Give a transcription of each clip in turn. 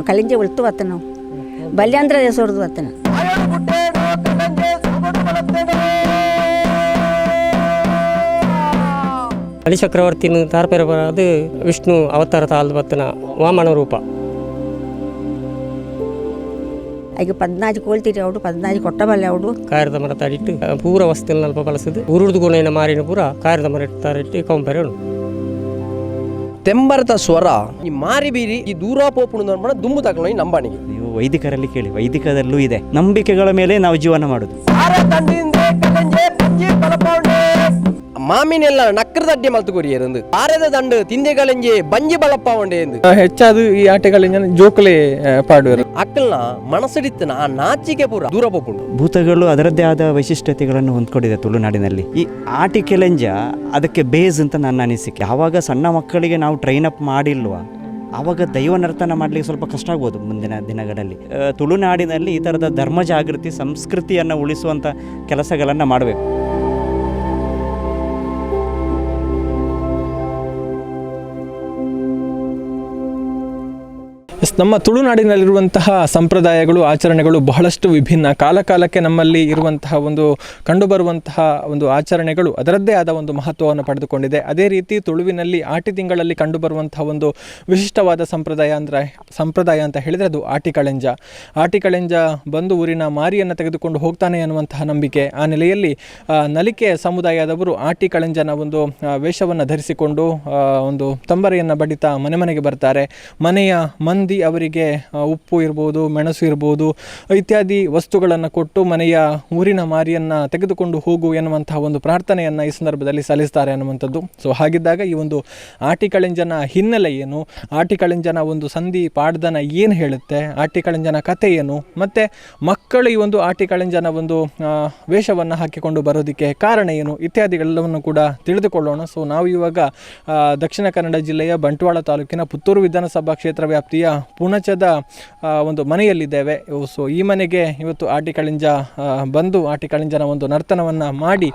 Kalinje ಉಳ್ತು ಬತ್ತನ ಬಲ್ಯಾಂದ್ರ ಸೊಡ್ದು ಬತ್ತನ. ಬಲಿಚಕ್ರವರ್ತಿನ ತಾರ್ಪೆರ ಅದು ವಿಷ್ಣು ಅವತಾರ ತಾಲ್ದು ಬತ್ತನ ವಾಮನ ರೂಪ. ಐಗೆ 14 ಕೋಲ್ತಿರಿ ಅವಡು 14 ಕೊಟ್ಟಬಲ್ಲೆ ಅವಡು. ಕಾಯರದ ಮರ ತಾಡಿಟ್ಟು ಪೂರ ವಸ್ತಿನ ಅಲ್ಪ ಬಳಸುದು ಉರುಡ್ದು ಗುಣೈನ ಮಾರಿನ ಪೂರ ಕಾಯರದ ಮರ ತಾರಿಟ್ಟು ಕಂಪೇರ್. ತೆಂಬರದ ಸ್ವರ ಈ ಮಾರಿ ಬೀರಿ ಈ ದೂರ ಪೋಪುಣ ದುಂಬು ತಕೊಳ್ಳಿ ನಂಬಾಣಿಗೆ. ನೀವು ವೈದಿಕರಲ್ಲಿ ಕೇಳಿ, ವೈದಿಕದಲ್ಲೂ ಇದೆ. ನಂಬಿಕೆಗಳ ಮೇಲೆ ನಾವು ಜೀವನ ಮಾಡೋದು. ಮಾಮಿನೆಲ್ಲ ನಕ್ಕರದ ಅಡ್ಡಿ ಮಲ್ತು ಕೊರಿಯರಂದು ಆರದ ದಂಡು ತಿಂದೆ ಕಳೆಂಜೆ ಬಂಜಿ ಬಳಪ್ಪ ಉಂಡೆ ಎಂದು. ಹೆಚ್ಚಾದ ಈ ಆಟಗಳಿಂದ ಜೋಕುಲೆ ಪಾಡುವರು. ಅಕ್ಕಲ್ನ ಮನಸ್ಸಿಡಿತ್ತನ ಆ ನಾಚಿಕೆ ಪೂರ ದೂರ ಪೋಪುಂಡು. ಭೂತಗಳು ಅದರದ್ದೇ ಆದ ವೈಶಿಷ್ಟ್ಯತೆಗಳನ್ನು ಹೊಂದ್ಕೊಂಡಿದೆ ತುಳುನಾಡಿನಲ್ಲಿ. ಈ ಆಟಿ ಕೆಲೆಂಜ ಅದಕ್ಕೆ ಬೇಸ್ ಅಂತ ನನ್ನ ಅನಿಸಿಕೆ. ಯಾವಾಗ ಸಣ್ಣ ಮಕ್ಕಳಿಗೆ ನಾವು ಟ್ರೈನ್ ಅಪ್ ಮಾಡಿಲ್ವಾ, ಆವಾಗ ದೈವ ನರ್ತನ ಮಾಡಲಿಕ್ಕೆ ಸ್ವಲ್ಪ ಕಷ್ಟ ಆಗ್ಬೋದು ಮುಂದಿನ ದಿನಗಳಲ್ಲಿ. ತುಳುನಾಡಿನಲ್ಲಿ ಈ ಥರದ ಧರ್ಮ ಜಾಗೃತಿ, ಸಂಸ್ಕೃತಿಯನ್ನು ಉಳಿಸುವಂಥ ಕೆಲಸಗಳನ್ನು ಮಾಡಬೇಕು. ಎಸ್, ನಮ್ಮ ತುಳುನಾಡಿನಲ್ಲಿರುವಂತಹ ಸಂಪ್ರದಾಯಗಳು, ಆಚರಣೆಗಳು ಬಹಳಷ್ಟು ವಿಭಿನ್ನ. ಕಾಲಕಾಲಕ್ಕೆ ನಮ್ಮಲ್ಲಿ ಇರುವಂತಹ ಒಂದು ಕಂಡುಬರುವಂತಹ ಒಂದು ಆಚರಣೆಗಳು ಅದರದ್ದೇ ಆದ ಒಂದು ಮಹತ್ವವನ್ನು ಪಡೆದುಕೊಂಡಿದೆ. ಅದೇ ರೀತಿ ತುಳುವಿನಲ್ಲಿ ಆಟಿ ತಿಂಗಳಲ್ಲಿ ಕಂಡುಬರುವಂತಹ ಒಂದು ವಿಶಿಷ್ಟವಾದ ಸಂಪ್ರದಾಯ ಅಂದರೆ ಸಂಪ್ರದಾಯ ಅಂತ ಹೇಳಿದರೆ ಅದು ಆಟಿ ಕಳೆಂಜ. ಆಟಿ ಕಳೆಂಜ ಬಂದು ಊರಿನ ಮಾರಿಯನ್ನು ತೆಗೆದುಕೊಂಡು ಹೋಗ್ತಾನೆ ಅನ್ನುವಂತಹ ನಂಬಿಕೆ. ಆ ನೆಲೆಯಲ್ಲಿ ನಲಿಕೆ ಸಮುದಾಯದವರು ಆಟಿ ಕಳೆಂಜನ ಒಂದು ವೇಷವನ್ನು ಧರಿಸಿಕೊಂಡು ಒಂದು ತಂಬರೆಯನ್ನು ಬಡಿತಾ ಮನೆ ಮನೆಗೆ ಬರ್ತಾರೆ. ಮನೆಯ ಮಂದಿ ಅವರಿಗೆ ಉಪ್ಪು ಇರ್ಬೋದು, ಮೆಣಸು ಇರ್ಬೋದು, ಇತ್ಯಾದಿ ವಸ್ತುಗಳನ್ನು ಕೊಟ್ಟು ಮನೆಯ ಊರಿನ ಮಾರಿಯನ್ನು ತೆಗೆದುಕೊಂಡು ಹೋಗು ಎನ್ನುವಂತಹ ಒಂದು ಪ್ರಾರ್ಥನೆಯನ್ನು ಈ ಸಂದರ್ಭದಲ್ಲಿ ಸಲ್ಲಿಸ್ತಾರೆ ಅನ್ನುವಂಥದ್ದು. ಸೊ ಹಾಗಿದ್ದಾಗ ಈ ಒಂದು ಆಟಿ ಕಳೆಂಜನ ಹಿನ್ನೆಲೆ ಏನು, ಆಟಿ ಕಳೆಂಜನ ಒಂದು ಸಂಧಿ ಪಾಡ್ದನ ಏನು ಹೇಳುತ್ತೆ, ಆಟಿ ಕಳೆಂಜನ ಕಥೆ ಏನು, ಮತ್ತು ಮಕ್ಕಳು ಈ ಒಂದು ಆಟಿ ಕಳೆಂಜನ ಒಂದು ವೇಷವನ್ನು ಹಾಕಿಕೊಂಡು ಬರೋದಕ್ಕೆ ಕಾರಣ ಏನು, ಇತ್ಯಾದಿಗಳೆಲ್ಲವನ್ನು ಕೂಡ ತಿಳಿದುಕೊಳ್ಳೋಣ. ಸೊ ನಾವು ಇವಾಗ ದಕ್ಷಿಣ ಕನ್ನಡ ಜಿಲ್ಲೆಯ ಬಂಟ್ವಾಳ ತಾಲೂಕಿನ ಪುತ್ತೂರು ವಿಧಾನಸಭಾ ಕ್ಷೇತ್ರ ವ್ಯಾಪ್ತಿಯ ಪುಣಚದ ಒಂದು ಮನೆಯಲ್ಲಿದ್ದೇವೆ. ಸೊ ಈ ಮನೆಗೆ ಇವತ್ತು ಆಟಿ ಕಳಿಂಜ ಬಂದು ಆಟಿ ಕಳಿಂಜನ ಒಂದು ನರ್ತನವನ್ನು ಮಾಡಿ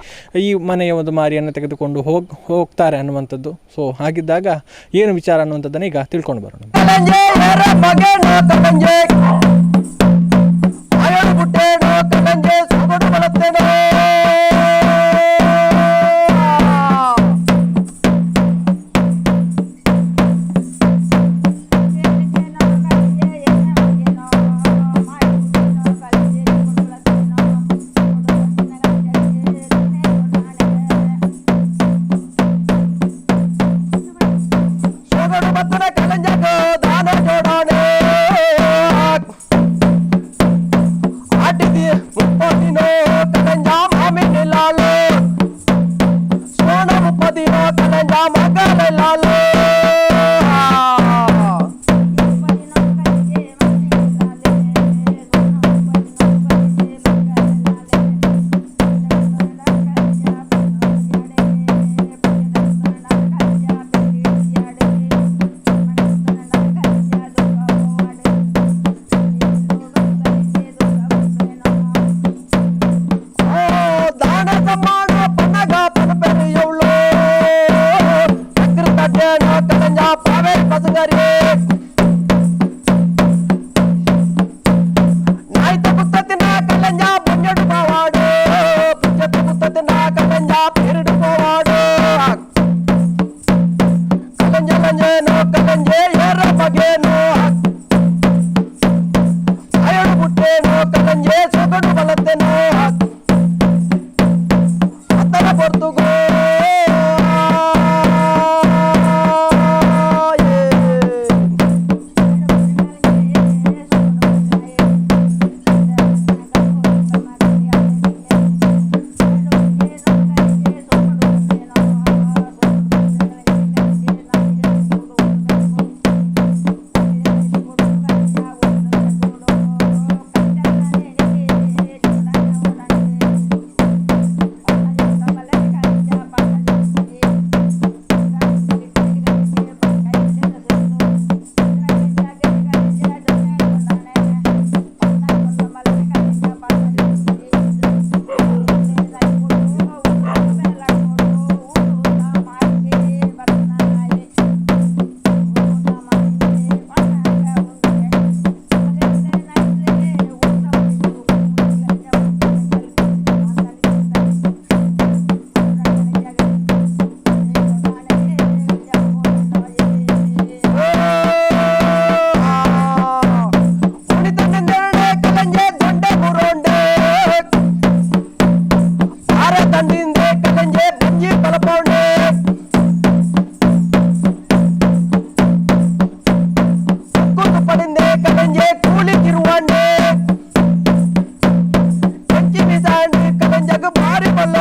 ಈ ಮನೆಯ ಒಂದು ಮಾರಿಯನ್ನು ತೆಗೆದುಕೊಂಡು ಹೋಗ್ತಾರೆ ಅನ್ನುವಂಥದ್ದು. ಸೊ ಹಾಗಿದ್ದಾಗ ಏನು ವಿಚಾರ ಅನ್ನುವಂಥದ್ದನ್ನು ಈಗ ತಿಳ್ಕೊಂಡು ಬರೋಣ.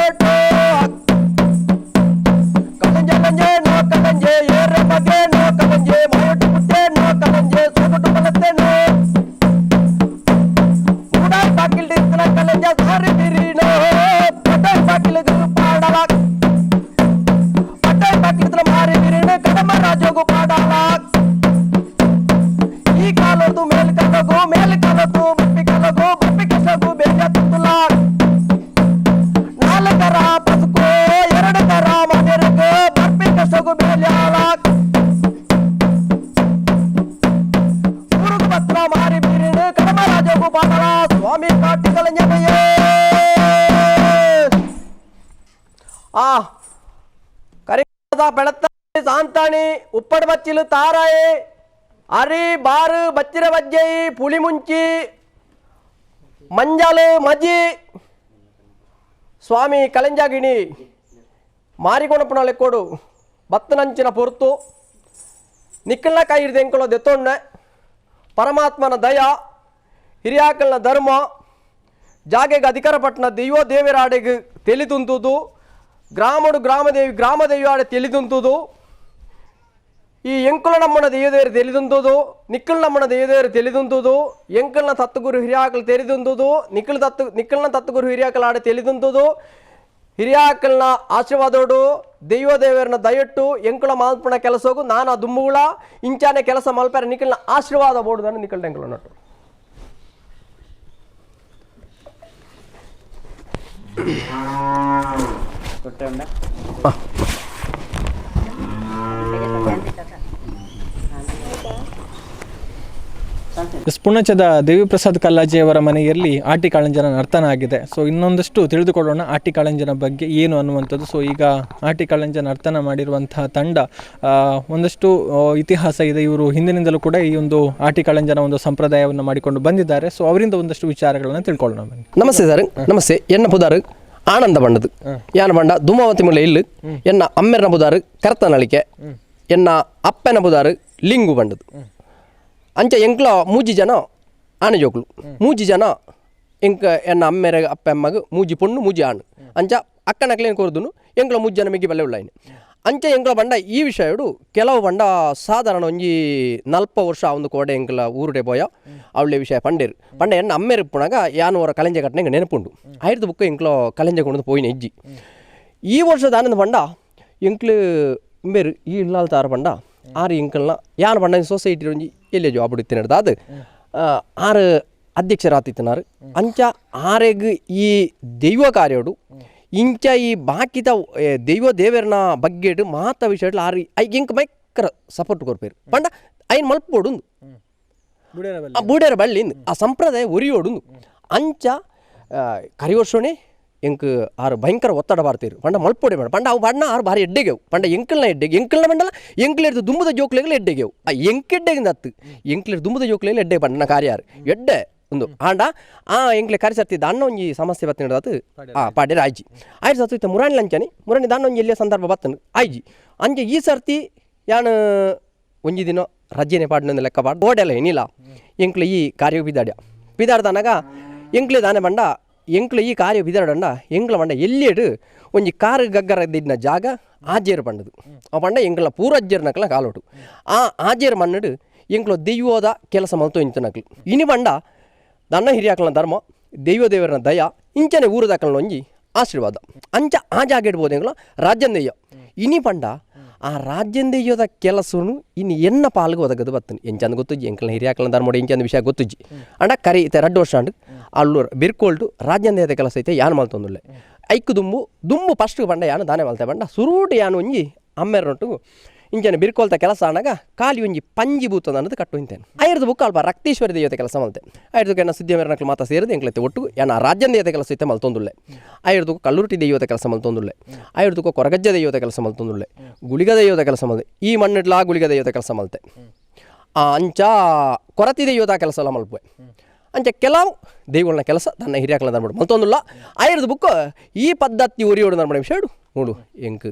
ಏಟೋ ಕಲಂಜೆ ನೋ ಕಲಂಜೆ ಏರ ಮಗೆ ನೋ ಕಲಂಜೆ ಮಾಯೊಟ್ಟು ಪುಟ್ಟೆ ನೋ ಕಲಂಜೆ ಸೊಗಟು ಬಲತ್ತೆ ನೋ ಮೂಡಾಯ್ ಬಾಕಿಲ್ ಡಿಸ್ಕಲ ಕಲಂಜ ಸಾರಿ ಬಿರಿನೋ ಪಟಾಯ್ ಬಾಕಿಲ್ ಪಾಡಲ ಪಟಾಯ್ ಬಾಕಿಲ್ ಮಾರಿ ಬಿರಿನ ಕಡಮ ರಾಜೋಗು ಪಾಡಲ ಈ ಕಾಲದು ಮೇಲ್ ಕಾಲಗು ಮೇಲ್ ಕಾಲದು ಬಪ್ಪಿ ಕಾಲಗು ಬಪ್ಪಿ ಕಸಗು ಬೇಗ ತುತ್ತಲ ನಾಲ್ಕರ ಪಸುಕು ಎರಡು ಕರ ಮನೆರಗು ಬರ್ಪಿ ಕಸಗು ಬೇಲ್ಯಾಳ ಊರುಗು ಪತ್ರ ಮಾರಿ ಬೀರಿನ ಕಡಮ ರಾಜಗು ಪಾಡಲ ಸ್ವಾಮಿ ಕಾಟಿಗಳ ಆ ಕರಿದ ಬೆಳತ್ತ ಸಾಂತಾಣಿ ಉಪ್ಪಡ ಬಚ್ಚಿಲು ತಾರಾಯಿ ಅರಿ ಬಾರು ಬಚ್ಚಿರ ಬಜ್ಜೈ ಪುಳಿ ಮುಂಚಿ ಮಂಜಾಲು ಮಜಿ ಸ್ವಾಮಿ ಕಲೆಂಜಾಗಿಣಿ ಮಾರಿಕೊಣಪ್ಪನ ಕೊಡು ಬತ್ತನಂಚಿನ ಪೊರ್ತು ನಿಕ್ಕಲ್ನ ಕೈ ಹಿಡ್ದು ದೆತ್ತೊಣ್ಣೆ ಪರಮಾತ್ಮನ ದಯ ಹಿರಿಯಾಕಲ್ನ ಧರ್ಮ ಜಾಗೆಗೆ ಅಧಿಕಾರ ಪಟ್ಟಣ ದೈವ ದೇವರಾಡೆಗೆ ತಿಳಿದುಂತುದು ಗ್ರಾಮಡು ಗ್ರಾಮದೇವಿ ಗ್ರಾಮದೇವಿ ಆಡೆ ತಿಳಿದುಂತುದು ಈ ಎಂಕುಲ ನಮ್ಮನ ದೈವದೇವರು ತಿಳಿದುಂತುದು ನಿಕ್ಕಲ್ ನಮ್ಮನ ದೈವದೇವರು ತಿಳಿದುಂತುದು ಎಂಕಲ್ನ ತತ್ತುಗುರು ಹಿರಿಯಾಕಲ್ ತೆರಿದುಂತುದು ನಿಕ್ಕಲ್ ತತ್ತು ನಿಕ್ಕಲ್ನ ತತ್ತುಗುರು ಹಿರಿಯಾಕಲ್ ಆಡೆ ತಿಳಿದುಂತುದು ಹಿರಿಯಾಕಲ್ನ ಆಶೀರ್ವಾದೋಡು ದೈವ ದೇವರನ್ನ ದಯಟ್ಟು ಎಂಕುಲ ಮಾಲ್ಪಣ ಕೆಲಸೋಗು ನಾನು ಆ ದುಂಬುಗಳ ಇಂಚಾನೆ ಕೆಲಸ ಮಲ್ಪಾರೆ ನಿಕ್ಕಲ್ನ ಆಶೀರ್ವಾದ ಬೋಡುದನ್ನು ನಿಕ್ಕಲ್ ಎಂಕುಲ ನಟ್ಟು. ಪುಣಚದ ದೇವಿಪ್ರಸಾದ್ ಕಲ್ಲಾಜಿಯವರ ಮನೆಯಲ್ಲಿ ಆಟಿ ಕಾಳಂಜನ ನರ್ತನ ಆಗಿದೆ. ಸೊ ಇನ್ನೊಂದಷ್ಟು ತಿಳಿದುಕೊಳ್ಳೋಣ ಆಟಿ ಕಾಳಂಜನ ಬಗ್ಗೆ ಏನು ಅನ್ನುವಂಥದ್ದು. ಸೊ ಈಗ ಆಟಿ ಕಾಳಂಜ ನರ್ತನ ಮಾಡಿರುವಂತಹ ತಂಡ ಒಂದಷ್ಟು ಇತಿಹಾಸ ಇದೆ. ಇವರು ಹಿಂದಿನಿಂದಲೂ ಕೂಡ ಈ ಒಂದು ಆಟಿ ಕಾಳಂಜನ ಒಂದು ಸಂಪ್ರದಾಯವನ್ನು ಮಾಡಿಕೊಂಡು ಬಂದಿದ್ದಾರೆ. ಸೊ ಅವರಿಂದ ಒಂದಷ್ಟು ವಿಚಾರಗಳನ್ನು ತಿಳ್ಕೊಳ್ಳೋಣ ಬನ್ನಿ. ನಮಸ್ತೆ ಸರ್. ನಮಸ್ತೆ. ಎನ್ನ ಪುದಾರು ಆನಂದ ಬಣ್ಣದು ಯಾನ ಬಂಡ ಧೂಮಾವತಿ ಮುಲ್ಲ ಇಲ್ಲು. ಎನ್ನ ಅಮ್ಮೆರ್ನ ಪುದಾರು ಕರ್ತನಳಿಕೆ, ಎನ್ನ ಅಪ್ಪನ ಪುದಾರು ಲಿಂಗು ಬಂಡದು. ಅಂಚ ಎಂಕ್ಲ ಮೂಜಿ ಜನ ಆನೆ ಜೋಕ್ಲು, ಮೂಜಿ ಜನ ಎಂಕ ಎನ್ನ ಅಮ್ಮೆರ ಅಪ್ಪ ಅಮ್ಮಗ ಮೂಜಿ ಪೊಣ್ಣು ಮೂಜಿ ಆಣು. ಅಂಚ ಅಕ್ಕನಕ್ಲೇನು ಕೊರ್ದುನು ಎಂಕ್ಲ ಮೂಜಿ ಜನ ಮಿಗ್ಗಿ ಬಲ್ಲೆ ಉಳ್ಳಾಯಿನಿ. ಅಂಚ ಎಂಕ್ಲ ಬಂಡ ಈ ವಿಷಯಡು ಕೆಲವು ಬಂಡ ಸಾಧಾರಣ ಒಂಜಿ 40 ವರ್ಷ ಒಂದು ಕೋಡೆ ಎಂಕ್ಲ ಊರುಡೆ ಪೋಯ ಅವಳೆ ವಿಷಯ ಪಂಡೇರು ಪಂಡ ಎನ್ನ ಅಮ್ಮೆರು ಇಪ್ಪುನಾಗ ಯಾನು ಅವರ ಕಲೆಂಜ ಕಟ್ಟನೆ ಎಂಕ್ ನೆನಪುಂಡು. ಆಯ್ತು ಬುಕ್ಕ ಎಂಕ್ಲ ಕಲೆಂಜ ಕೊಂಡು ಪೋಯಿನ ಇಜ್ಜಿ. ಈ ವರ್ಷದ ಆನಂದ ಪಂಡ ಎಂಕ್ಲು ಇಂಬೇರು ಈ ಇಲ್ಲಾಲ್ ತಾರ ಪಂಡ ಆರು ಎಂಕಲ್ನ ಯಾನ್ ಪಂಡ ಸೊಸೈಟಿ ಒಂಜಿ ಎಲ್ಲೇ ಜಾಬ್ ಇತ್ತಿನಡ್ದು ಅದು ಆರು ಅಧ್ಯಕ್ಷರಾತಿತ್ತಿನಾರು. ಅಂಚ ಆರೆಗ್ ಈ ದೈವ ಕಾರ್ಯೋಡು ಇಂಚ ಈ ಬಾಕಿದ ದೈವ ದೇವರನ ಬಗ್ಗೆಡು ಮಾತ ವಿಷಯ ಆರು ಐಕ್ ಎಂಕ್ ಮೈಕರ ಸಪೋರ್ಟ್ ಕೊರ್ಪೇರು ಪಂಡ ಐನ್ ಮಲ್ಪೋಡು ಆ ಬೂಡೇರ ಬಳ್ಳಿ ಆ ಸಂಪ್ರದಾಯ ಒರಿಯೋಡು. ಅಂಚ ಕರಿ ವರ್ಷನೇ ಎಂಕ್ ಆರು ಭಯಂಕರ ಒತ್ತಡ ಬಾರ್ತೀರು ಪಂಡ ಮಲ್ಪೋಡೆ ಬೇಡ ಪಂಡ ಅವು ಬಣ್ಣ ಆರು ಭಾರಿ ಎಡ್ಡೆಗೆವು ಪಂಡ ಎಂಕಲ್ನ ಎಡ್ಡೆಗೆ ಎಂಕಲ್ನ ಬಂಡಲ ಎಂಕ್ಲೇರ್ದು ದುಂಬುದ ಜೋಕ್ಲೆಗಳು ಎಡ್ಡೆಗೆವು ಆ ಎಂಕೆಡ್ಡೆಗಿಂದ ಹತ್ತು ಎಂಕ್ಲೇರ್ ದುಂಬುದ ಜೋಕ್ಲೆಗಳು ಎಡ್ಡೆ ಪಂಡ ಕಾರ್ಯಾರು ಎಡ್ಡೆ ಒಂದು ಆಂಡ ಆ ಎಂಕ್ಲೆ ಕರಿ ಸರ್ತಿ ದಾನ್ನ ಒಂಜಿ ಸಮಸ್ಯೆ ಬತ್ತಿನ ಆ ಪಾಡ್ಯರ ಆಯ್ಜಿ ಆಯ್ತು ಸತ್ತು ಇತ್ತ ಮುರಾಣಿ ಲಂಚನಿ ಮುರಾಣಿ ದಾನ್ನ ಒಂಜಿ ಎಲ್ಲಿಯ ಸಂದರ್ಭ ಬತ್ತನು ಆಯ್ಜಿ. ಅಂಚೆ ಈ ಸರ್ತಿ ಯಾನ್ ಒಂಜಿ ದಿನ ರಜೆನೆ ಪಾಡ್ನೊಂದು ಲೆಕ್ಕ ಪಾಡ್ ಬೋಡೆಲ್ಲ ಏನಿಲ್ಲ ಎಂಕ್ಲೆ ಈ ಕಾರ್ಯ ಬಿದ್ದಾಡ್ಯ ಬಿದಾಡ್ದನಾಗ ಎಂಕ್ಲೆ ದಾನೆ ಬಂಡ ಎಂಕ್ಲೆ ಈ ಕಾರ್ಯ ಬಿದಾಡಂಡ ಎಂಕ್ಲ ಬಂಡ ಎಲ್ಲಿಡು ಒಂಜಿ ಕಾರು ಗಗ್ಗರ ದಿಡ್ನ ಜಾಗ ಆಜೇರು ಪಂಡದು ಆ ಪಂಡ ಎಂಕ್ಲ ಪೂರ್ವಜ್ಜರ್ನಕ್ಲ ಕಾಲೋಟು ಆ ಆಜೇರು ಮಣ್ಣಡು ಎಂಕ್ಲ ದೈವದ ಕೆಲಸ ಮಲ್ತು ಇಂತನಕ್ಲು ಇನಿ ಬಂಡ ದಣ್ಣ ಹಿರಿಯಾಕಲ್ನ ಧರ್ಮ ದೈವ ದೇವರನ ದಯ ಇಂಚನೆ ಊರುದಾಕಲ್ನ ಒಂಜಿ ಆಶೀರ್ವಾದ ಅಂಚ ಆ ಜಾಗ ಇಡ್ಬೋದು ಎಂಕ್ಲ ರಾಜ್ಯಂದೆಯ್ಯ ಇನಿ ಪಂಡ ಆ ರಾಜ್ಯಂದೆಯ್ಯದ ಕೆಲಸನು ಇನ್ನು ಎನ್ನ ಪಾಲ್ಗೆ ಒದಗದು ಬತ್ತನು ಎಂಚಂದ ಗೊತ್ತುಜ್ಜಿ ಎಂಕಲ್ನ ಹಿರಿಯಾಕಲ್ನ ಧರ್ಮಡು ಎಂಚಂದ ವಿಷಯ ಗೊತ್ತುಜ್ಜಿ ಅಂಡ ಕರಿ ಇತ್ತೆ 2 ವರ್ಷ ಅಂಡು ಅಲ್ಲೂರು ಬಿರ್ಕೋಲ್ಟು ರಾಜ್ಯಂದೆಯ್ಯದ ಕೆಲಸ ಐತೆ ಯಾನು ಮಲ್ತೊಂದುಲ್ಲೆ ಐಕ್ ದುಂಬು ದುಂಬು ಫಸ್ಟ್ ಬಂಡ ಯಾನು ದಾನೆ ಮಲ್ತೆ ಬಂಡ ಸುರೂಟು ಯಾನು ಒಂಜಿ ಅಮ್ಮೆರೊಟ್ಟು ಇಂಚನೆ ಬಿರ್ಕೋಲ್ತ ಕೆಲಸ ಆನಾಗ ಖಾಲಿ ಒಂಜಿ ಪಂಜಿ ಬೂತದ ಅನ್ನೋದು ಕಟ್ಟು ಇಂತೇನೆ ಐರ್ದು ಬುಕ್ಕ ಅಲ್ಪ ರಕ್ತೇಶ್ವರಿ ದೇವತೆ ಕೆಲಸ ಮಲ್ತೆ ಐರ್ದು ಎನ್ನ ಸಿದ್ಧ ಮೇರನಕ್ಲು ಮಾತ ಸೇರಿದ ಎಂಕ್ಲೈತೆ ಒಟ್ಟು ಯಾನ ರಾಜ್ಯಂದೇವತೆ ಕೆಲಸ ಇತ್ತೆ ಮಲ್ತೊಂದುಲ್ಲೆ ಐರ್ದು ಕಲ್ಲುರುಟಿ ದೈವತೆ ಕೆಲಸ ಮಲ್ತೊಂದುಲ್ಲೆ ಐರ್ದು ಕೊರಗಜ್ಜ ದೈವತೆ ಕೆಲಸ ಮಲ್ತೊಂದುಲ್ಲೆ ಗುಳಿಗ ದೈವತೆ ಕೆಲಸ ಮಲ್ತೆ ಈ ಮಣ್ಣಿಡ್ಲಾ ಗುಳಿಗ ದೈವತೆ ಕೆಲಸ ಮಲ್ತೆ ಆ ಅಂಚ ಕೊರತಿ ದೈವತ ಕೆಲಸ ಎಲ್ಲ ಮಲ್ಪುವೆ ಅಂಚ ಕೆಲವು ದೈವಗಳನ್ನ ಕೆಲಸ ತನ್ನ ಹಿರಿಯಾಕಲ ಧರ್ಮಡು ಮಲ್ತೊಂದುಲ್ಲ ಐರ್ದು ಬುಕ್ಕ ಈ ಪದ್ಧತಿ ಒರಿಯೋಡು ಧರ್ಮಡ ವಿಷಯಡು ನೋಡು ಎಂಕ್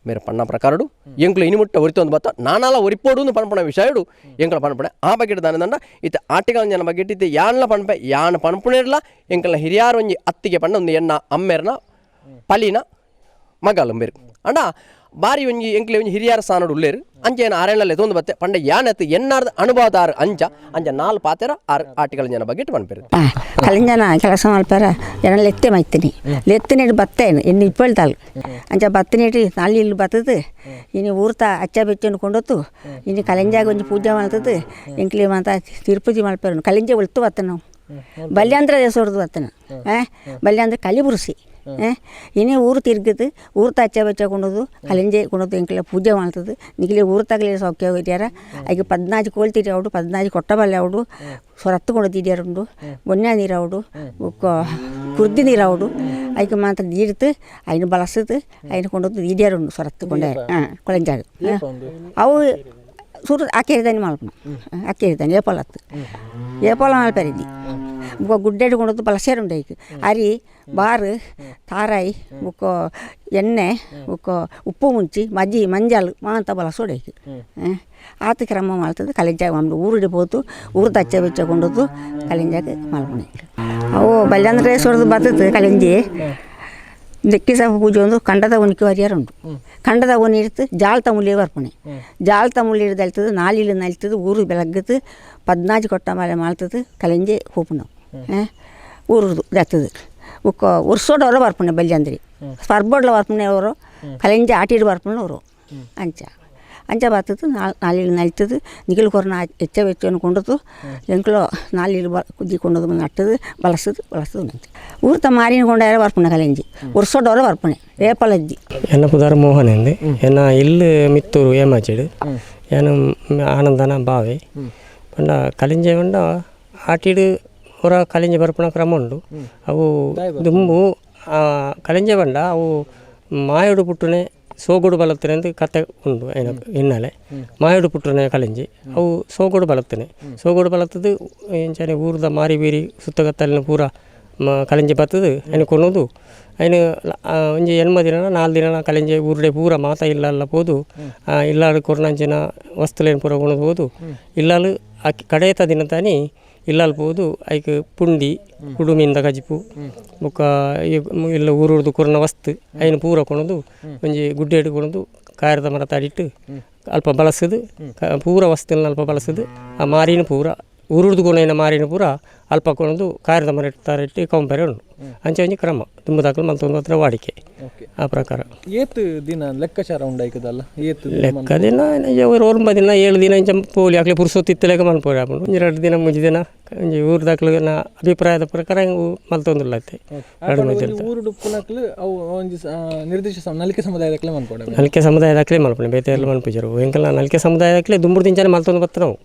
ಮೇರೆ ಪಣ್ಣ ಪ್ರಕಾರಡು ಎಂಕ್ಲು ಇನಿಮುಟ್ಟ ಒರಿತೊಂದು ಬತ್ತ ನಾನಾಲ ಒರಿಪೋಡು ಪಣಪಣ ವಿಷಯಡು ಎಂಕಲ ಪಣಪಣೆ ಆ ಬಗ್ಗೆ ದಾನೆ ದಂಡ ಇತ್ತ ಆಟಿಗಳ ಜನ ಬಗ್ಗೆ ಇತ್ತೆ ಯಾನ್ಲ ಪಣಪೆ ಯಾನ್ ಪಣಪುಣಿರ್ಲ ಎಂಕಲ್ನ ಹಿರಿಯಾರು ಒಂಜಿ ಅತ್ತಿಗೆ ಪಣ್ಣ ಒಂದು ಎಣ್ಣ ಅಮ್ಮೆರ್ನ ಪಲಿನ ಮಗಲಂಬೇರು ಅಂಡ ಬಾರಿ ಒಂಜಿ ಎಂಕ್ಲೆ ಒಂಜಿ ಹಿರಿಯರ ಸ್ಥಾನಡ್ ಉಲ್ಲೇರು ಅಂಚ ಏನು ಆರೇಳಲ್ಲಿ ತೊಂದು ಬತ್ತೆ ಪಂಡ ಯಾನತ್ ಎನ್ನಾರ್ದ ಅನುಭವದಾರ ಅಂಚ ಅಂಚ ನಾಲ್ ಪಾತೆರ ಆರ್ ಆಟಿಗಳ ಜನ ಬಗ್ಗೆ ಪನ್ಪೇರು. ಕಲಿಂಜನ ಕೆಲಸ ಮಲ್ಪೆರ ಎನ ಲೆತ್ತೆ ಮೈತೀನಿ ಲೆತ್ತಿನೇಟ್ ಬತ್ತೇನು ಇನ್ನು ಇಪ್ಪಳ್ತಾಳು ಅಂಚ ಬತ್ತಿನೇಟ್ ನಾಲ್ ಇಲ್ಲು ಬತ್ತದು ಇನಿ ಊರ್ತ ಅಚ್ಚ ಬೆಚ್ಚನ್ನು ಕೊಂಡೊತ್ತು ಇನಿ ಕಲಿಂಜಾಗ ಒಂಜಿ ಪೂಜೆ ಮಲ್ತದು ಎಂಕ್ಲೆ ಮಾತ ತಿರುಪತಿ ಮಲ್ಪೆರು ಕಲಿಂಜ ಉಳ್ತು ಬತ್ತನು ಬಲ್ಯಾಂದ್ರ ದೇಶೊಡ್ದು ಬತ್ತನು ಬಲ್ಯಾಂದ್ರ ಕಲಿಬುರುಸಿ ಇನಿ ಊರು ತಿರ್ಗದು ಊರ್ತ ಅಚ್ಚ ಬೆಚ್ಚ ಕೊಂಡೋದು ಕಲಿಂಜೆ ಕೊಂಡೋದು ಎಂಕ್ಲೆ ಪೂಜೆ ಮಾಡ್ತದೆ ನಿಕ್ಲೆ ಊರು ತಗಲಿ ಸೌಖ್ಯ ಹೋಗ್ಯಾರ ಐಗೆ 14 ಕೋಳಿ ತೀರಿ ಅವಡು 14 ಕೊಟ್ಟಬಲ್ಲೆ ಅವಡು ಸೊರತ್ತು ಕೊಂಡು ತೀರ್ಯಾರುಂಡು ಬೊನ್ಯ ನೀರಾವಡು ಬೊಕ್ಕ ಕುರ್ದಿ ನೀರಾವಡು ಐಕೆ ಮಾತ್ರ ನೀರ್ತು ಐನು ಬಳಸದು ಐನು ಕೊಂಡೋದು ದೀಡ್ಯಾರುಂಡು ಸೊರತ್ತು ಕೊಂಡೆ ಹಾಂ ಕೊಳಂಜಾಗ ಅವು ಸುರು ಆಕೇರಿದಾನೆ ಮಲ್ಪನ ಆಕೇರಿದಾನೆ ಏಪಲತ್ತು ಏಪಲ ಮಲ್ಪರಿದ್ದಿ ಬೊಕ್ಕ ಗುಡ್ಡೆಡ್ ಕೊಂಡದ್ದು ಬಳಸ್ಯಾರುಂಡು ಐಕ್ ಅರಿ ಬಾರು ತಾರಾಯಿ ಬೊಕ್ಕ ಎಣ್ಣೆ ಬೊಕ್ಕ ಉಪ್ಪು ಮುಂಚಿ ಮಜ್ಜಿ ಮಂಜಾಲು ಮಾಂತ ಬಳಸೋಡು ಐಕ್ ಆತ ಕ್ರಮ ಮಲ್ತದ್ದು ಕಲಿಂಜಾಗ ಮಲ್ಪು ಊರುಡೆ ಪೋತು ಊರು ತಚ್ಚ ಬೆಚ್ಚ ಕೊಂಡದ್ದು ಕಲಿಂಜಾಗ ಮಲ್ಪುಣೆ ಅವು ಬಲ್ಯಾಂದ್ರೆ ಸೊರದು ಬರ್ತದೆ ಕಲಿಂಜಿ ದೆಕ್ಕಿ ಸಹ ಪೂಜೆ ಒಂದು ಕಂಡದ ಉಣಿಕೆ ಹರಿಯಾರುಂಟು ಕಂಡದ ಉನಿ ಇಡ್ತು ಜಾಳ್ತ ಮುಳ್ಳಿ ಬರ್ಪುಣೆ ಜಾಳ್ತ ಮುಳ್ಳಿ ಹಿಡ್ದು ಅಲ್ತದೆ ನಾಲಿಲು ನಲ್ತದೆ ಊರು ಬೆಳಗ್ಗದು 14 ಕೊಟ್ಟ ಮೇಲೆ ಮಾಲ್ತದೆ ಕಲಿಂಜಿ ಹೂಪುಣ ಊರುದು ದತ್ತದು ಬೊಕ್ಕ ವರ್ಷೋಡವರು ಬರ್ಪುಣೆ ಬಲ್ಯಂದ್ರಿ ಪರ್ಬೋಡ್ಲ ಬರ್ಪುಣೆ ಅವರು ಕಲಿಂಜಿ ಆಟಿಡ್ ಬರ್ಪುಣೆ ಅವರು ಅಂಚ ಅಂಚ ಬರ್ತದೆ ನಾಲಿಲು ನಲ್ತದೆ ನಿಗಿಲು ಕೊರನ ಹೆಚ್ಚ ಬೆಚ್ಚವನ್ನು ಕೊಂಡದ್ದು ಎಂಕ್ಲೋ ನಾಲಿಲು ಬ ಕುದ್ದಿ ಕೊಂಡದ್ದು ನಟ್ಟದು ಬಳಸದು ಬಳಸದು ನಂತೆ ಊರ್ತ ಮಾರಿನ ಕೊಂಡಾರ ಬರ್ಪುಣೆ ಕಲಿಂಜಿ ವರ್ಷೋಡವರು ಬರ್ಪುಣೆ ರೇಪಲಜ್ಜಿ. ಎನ್ನ ಪುದಾರ್ ಮೋಹನ್ ಎಂದು ಎನ್ನ ಇಲ್ಲು ಮಿತ್ತೂರು ಏಮಾಚಿಡು ಏನು ಆನಂದನ ಬಾವಿ ಪಂಡ ಕಲಿಂಜೆ ಪಂಡ ಆಟಿಡು ಹೊರ ಕಲಿಂಜೆ ಬರ್ಪುಣ ಕ್ರಮ ಉಂಡು ಅವು ದುಂಬು ಕಲಿಂಜೆ ಪಂಡ ಅವು ಮಾಯೋಡು ಪುಟ್ಟುನೆ ಸೋಗುಡು ಬಲತ್ತನೆ ಅಂತ ಕತೆ ಉಂಡು ಏನ ಹಿನ್ನೆಲೆ ಮಾಯೋಡು ಪುಟ್ಟುನೆ ಕಲಿಂಜಿ ಅವು ಸೋಗುಡು ಬಲತ್ತನೆ ಸೋಗುಡು ಬಲತ್ತದು ಇಂಚನೆ ಊರ್ದ ಮಾರಿ ಬೀರಿ ಸುತ್ತಗತ್ತಲಿನ ಪೂರ ಕಲಿಂಜಿ ಬತ್ತದು ಐನು ಕೊನೋದು ಐನು ಒಂಜಿ ಎಣ್ಮ ದಿನ 4 ದಿನ ಕಲಿಂಜೆ ಊರುಡೆ ಪೂರ ಮಾತ ಇಲ್ಲಲ್ಲ ಪೋದು ಇಲ್ಲಾಡು ಕೊರ್ನಂಚಿನ ವಸ್ತುಲೇನು ಪೂರ ಕೊನೋದು ಪೋದು ಇಲ್ಲಾಲು ಕಡೇತ ದಿನ ತಾನಿ ಇಲ್ಲಾಲ್ ಪೋದು ಐಕ್ ಪುಂಡಿ ಕುಡುಮಿಂದ ಕಜಿಪು ಬೊಕ್ಕ ಇಲ್ಲ ಊರುರ್ದು ಕೊರ್ನ ವಸ್ತು ಐನು ಪೂರ ಕೊನೋದು ಒಂಜಿ ಗುಡ್ಡೆ ಕೊನೋದು ಕಾಯರದ ಮರ ತಾಡಿಟ್ಟು ಅಲ್ಪ ಬಳಸದು ಪೂರ ವಸ್ತುನ ಅಲ್ಪ ಬಳಸದು ಆ ಮಾರಿನ ಪೂರ ಊರುರ್ದು ಕೊನೆಯ ಮಾರಿನ ಪೂರ ಅಲ್ಪ ಕೊನೋದು ಕಾಯರದ ಮರ ತಾರಿಟ್ಟು ಕಂಪೇರೆ ಉಂಟು ಅಂಚೆ ಒಂಜಿ ಕ್ರಮ ತುಂಬ ದಾಖಲು ಮತ್ತೊಂದು ಹತ್ರ ವಾಡಿಕೆ ಆ ಪ್ರಕಾರ. ಏತ್ ದಿನ ಲೆಕ್ಕಾಚಾರ ಉಂಡಾಯ್ಕದಲ್ಲ ಏತ್ ಲೆಕ್ಕ ದಿನ 9 ದಿನ 7 ದಿನ ಇಂಚ ಪೋಲಿ ಅಕ್ಲೆ ಪುರ್ಸೊತ್ತಿತ್ತಲೆಕ ಮಲ್ಪೋರಿ ಆಪುಂಡು ಒಂಜಿ 2 ದಿನ 3 ದಿನ ಒಂಜಿ ಊರ್ದಾಕ್ಲು ಅಭಿಪ್ರಾಯದ ಪ್ರಕಾರ ಮಲ್ತೊಂದುಲ್ಲತ್ತೆ ಎರಡು ಮೂರು ದಿನ. ಊರುಡು ಪುನಕ್ಲು ಅವು ಒಂಜಿ ನಿರ್ದಿಷ್ಟ ನಲಿಕೆ ಸಮುದಾಯದಕ್ಲೆ ಮನ್ಪೋಡ ನಲಿಕೆ ಸಮುದಾಯದಕ್ಲೆ ಮಲ್ಪುಣೆ ಬೇತೆ ಎಲ್ಲ ಮನ್ಪುಜರು ಎಂಕಲ್ನ ನಲಿಕೆ ಸಮುದಾಯದಕ್ಲೆ ದುಂಬುರು ದಿಂಚನೆ ಮಲ್ತೊಂದು ಬತ್ತ ನಾವು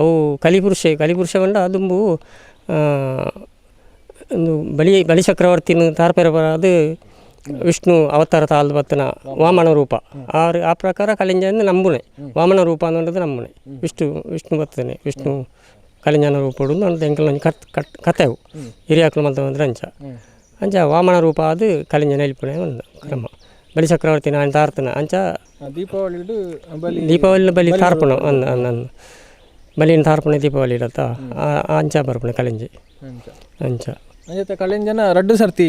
ಅವು ಕಲಿಪುರುಷ ಕಲಿಪುರುಷ ಪಂಡ ದುಂಬು ಒಂದು ಬಲಿ ಬಲಿ ಚಕ್ರವರ್ತಿನ ತಾರ್ಪೆರ ಅದು ವಿಷ್ಣು ಅವತಾರ ತಾಲ್ದು ಬತ್ತನ ವಾಮನ ರೂಪ ಆ ಪ್ರಕಾರ ಕಲಿಂಜ ಅಂದ್ರೆ ನಂಬುನೆ ವಾಮನ ರೂಪ ಅನ್ನೋದು ನಂಬುನೆ ವಿಷ್ಣು ವಿಷ್ಣು ಬರ್ತದೆ ವಿಷ್ಣು ಕಲಿಂಜನ ರೂಪ ಅಂತ ಎಂಕಲ್ನ ಒಂಜಿ ಕತ್ ಕಟ್ ಕತೆವು ಹಿರಿಯಾಕ್ಲು ಮಲ್ತ ಅಂದ್ರೆ ಅಂಚ ಅಂಚ ವಾಮನ ರೂಪ ಅದು ಕಲಿಂಜನ ಎಲ್ಪುನೆ ಒಂದು ಕ್ರಮ ಬಲಿ ಚಕ್ರವರ್ತಿನ ఆయన ತಾರ್ತನ ಅಂಚ ದೀಪಾವಳಿ ಬಲಿ ದೀಪಾವಳಿ ಬಲಿ ತಾರ್ಪಣ ಅನ್ನ ಅನ್ನ ಬಲಿನ ತಾರ್ಪಣೆ ದೀಪಾವಳಿ ಇರತ್ತ ಅಂಚ ಬರ್ಪಣೆ ಕಲಿಂಜಿ ಅಂಚ ಅಂಚ ಅಂಚ ಕಳಿಂಜನ ರಡ್ಡು ಸರ್ತಿ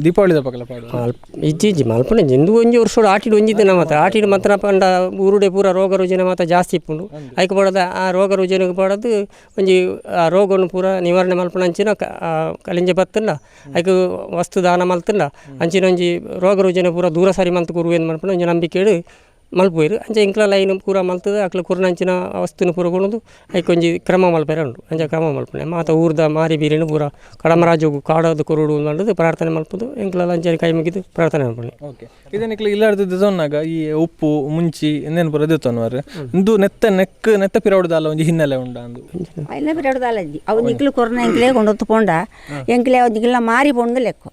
ದೀಪಾವಳಿದ ಪಕ್ಕಲ ಪಾಡು ಇಜ್ಜಿ ಇಜ್ಜಿ ಮಲ್ಪುಣೆ ಇಂದು ಒಂಜಿ ವರ್ಷೋಡು ಆಟಿಡು ಒಂಜಿ ದಿನ ಮಾತ್ರ ಆಟಿಡು ಮಾತ್ರ ಪಂಡ ಊರುಡೆ ಪೂರ ರೋಗ ರುಜಿನ ಮಾತ್ರ ಜಾಸ್ತಿ ಇಪ್ಪುಂಡು ಐಕ್ ಪಡದ ಆ ರೋಗ ರುಜಿನಕ್ಕೆ ಪಡದು ಒಂಜಿ ಆ ರೋಗವನ್ನು ಪೂರ ನಿವಾರಣೆ ಮಲ್ಪುಣ ಅಂಚಿನ ಕಲಿಂಜೆ ಬತ್ತಂಡ ಐಕ್ ವಸ್ತು ದಾನ ಮಲ್ತಂಡ ಅಂಚಿನ ಒಂಜಿ ರೋಗ ರುಜಿನ ಪೂರ ದೂರ ಸರಿ ಮಲ್ತು ಕುರು ಏನು ಮಲ್ಪುಣ ಒಂಜಿ ನಂಬಿಕೆ ಮಲ್ಪುವೆರು ಅಂಚ ಇಂಕ್ಲ ಲೈನ್ ಪೂರ ಮಲ್ತದ ಅಕ್ಲ ಕುರ್ನಂಚಿನ ವಸ್ತುನ ಪೂರ ಕೊನೊಂದು ಐಕ್ ಒಂಜಿ ಕ್ರಮ ಮಲ್ಪೆರೆ ಉಂಡು ಅಂಚ ಕ್ರಮ ಮಲ್ಪುಣೆ ಮಾತ ಊರ್ದ ಮಾರಿ ಬೀರಿನ ಪೂರ ಕಡಮರಾಜೋಗು ಕಾಡೋದು ಕೊರುಡು ಪಂಡುದು ಪ್ರಾರ್ಥನೆ ಮಲ್ಪುದು ಎಂಕ್ಲ ಅಂಚನೆ ಕೈ ಮುಗಿದು ಪ್ರಾರ್ಥನೆ ಮಲ್ಪುಣೆ. ಓಕೆ ಇದನ್ನ ಇಲ್ಲಾರ್ದು ದೊನ್ನಾಗ ಈ ಉಪ್ಪು ಮುಂಚಿ ಇನ್ನೇನು ಪೂರ ದೆತ್ತೊನ್ವರ್ ಇಂದು ನೆತ್ತ ನೆಕ್ ನೆತ್ತ ಪಿರವಡ್ದಾಲ ಒಂಜಿ ಹಿನ್ನೆಲೆ ಉಂಡ ಅಂದು ಐನ ಪಿರವಡ್ದಾಲಜ್ಜಿ ಅವು ನಿಕ್ಲು ಕೊರ್ನ ಎಂಕ್ಲೆ ಕೊಂಡೊತ್ತು ಪೋಂಡ ಎಂಕ್ಲೆ ಅವು ನಿಕ್ಲ ಮಾರಿ ಪೋಂಡು ಲೆಕ್ಕೋ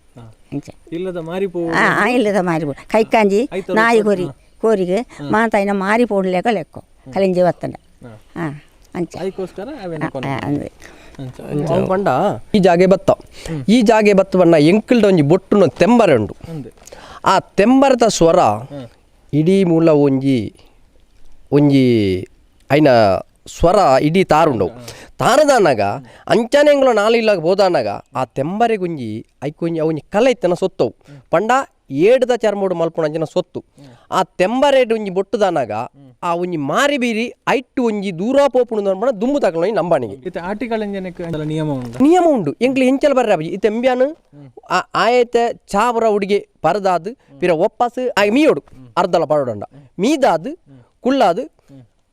ಅಂಚ ಇಲ್ಲದ ಮಾರಿ ಪೋ ಇಲ್ಲದ ಮಾರಿ ಪೋ ಕೈಕಾಂಜಿ ನಾಯಿ ಕೋರಿ ಕೋರಿಗೆ ಮಾತಾಯಿನ ಮಾರಿ ಪೋಂಡು ಲೆಕ್ಕ ಲೆಕ್ಕೋ ಕಲಿಂಜಿ ಬತ್ತಂಡ ಹಾಂ ಅಂಚ ಅದಕ್ಕೋಸ್ಕರ ಅವೇನ ಅಂದ್ರೆ ಅವು ಪಂಡ ಈ ಜಾಗೆ ಬತ್ತ ಈ ಜಾಗೆ ಬತ್ತ ಬಣ್ಣ ಎಂಕಲ್ಡ ಒಂಜಿ ಬೊಟ್ಟುನ ತೆಂಬರೆ ಉಂಡು ಆ ತೆಂಬರದ ಸ್ವರ ಇಡೀ ಮೂಲ ಒಂಜಿ ಒಂಜಿ ಐನ ಸ್ವರ ಇಡೀ ತಾರುಂಡವು ತಾರದಾನಾಗ ಅಂಚನೆ ಎಂಗ್ಲ ನಾಲು ಇಲ್ಲಾಗ ಬೋದಾನಾಗ ಆ ತೆಂಬರೆ ಗುಂಜಿ ಐಕೊಂಜಿ ಅವೊಂಜಿ ಕಲೆ ಇತ್ತನ ಸೊತ್ತವು ಪಂಡ ಏಡ್ದ ಚರ್ಮೋಡು ಮಲ್ಪುಣಂಚಿನ ಸೊತ್ತು ಆ ತೆಂಬರೇಡ್ ಒಂಜಿ ಬೊಟ್ಟುದಾನಾಗ ಆ ಒಂಜಿ ಮಾರಿ ಬೀರಿ ಐಟ್ಟು ಒಂಜಿ ದೂರ ಪೋಪುಣು ಅನ್ಪಣ ದುಂಬು ತಕೊಳ್ಳಿ ನಂಬಾಣಿಗೆ. ಇತ್ತೆ ಆಟಿಕಳಂಜನಕ್ಕೆ ಅಂಚಲ ನಿಯಮ ಉಂಡು? ನಿಯಮ ಉಂಡು. ಎಂಕ್ಲೆ ಎಂಚಲ ಬರ್ರೆ ಅಬಿ ಇತ್ತೆ ಎಂಬ್ಯಾನು ಆಯತೆ ಚಾವರ ಉಡಿಗೆ ಪರದಾದ್ ಪಿರ ಒಪ್ಪಾಸು ಆಗ ಮೀಯೋಡು ಅರ್ಧಲ ಪಾಡೋಡಂಡ ಮೀದಾದ್ ಕುಲ್ಲಾದು